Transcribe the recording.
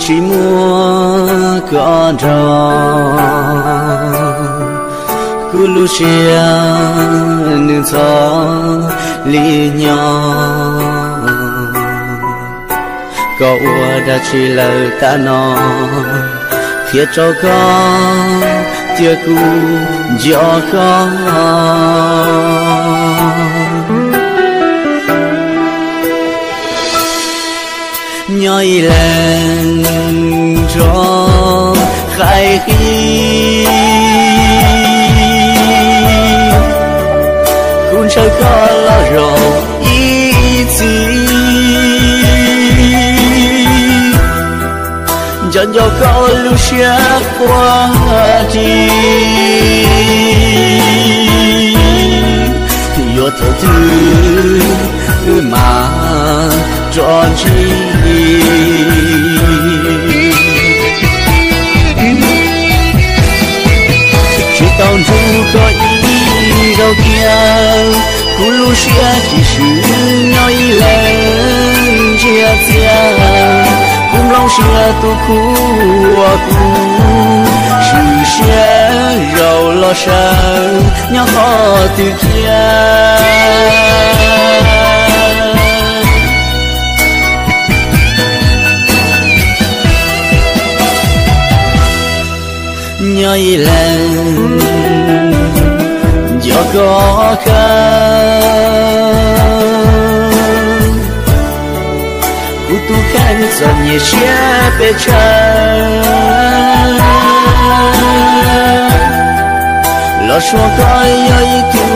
Tsis muaj koj nrog, kuv lub siab nws ntxhov li nyob. Koj ua dab tsi lawm tam no, qhia rau koj, cia kuv nco koj. Nyob ib leeg nrog qaib qis, kuv ntshaw koj los zoo ib txhis. Nco nco koj lub siab quaj ris, yuav thaum twg wb mam rov ntsib. Tsis tau nrug koj ib zaug kiag, kuv lub siab tsis swm nyob ib leeg ntsia txiag. Kuv nplooj siab tu khuv ua kuv swm siab zaum los sawv nyob qhov twg kiag. Nyob ib leeg nco koj kawg, kuv tus kheej txom nyem siab pes tsawg, los suav koj yog ib tug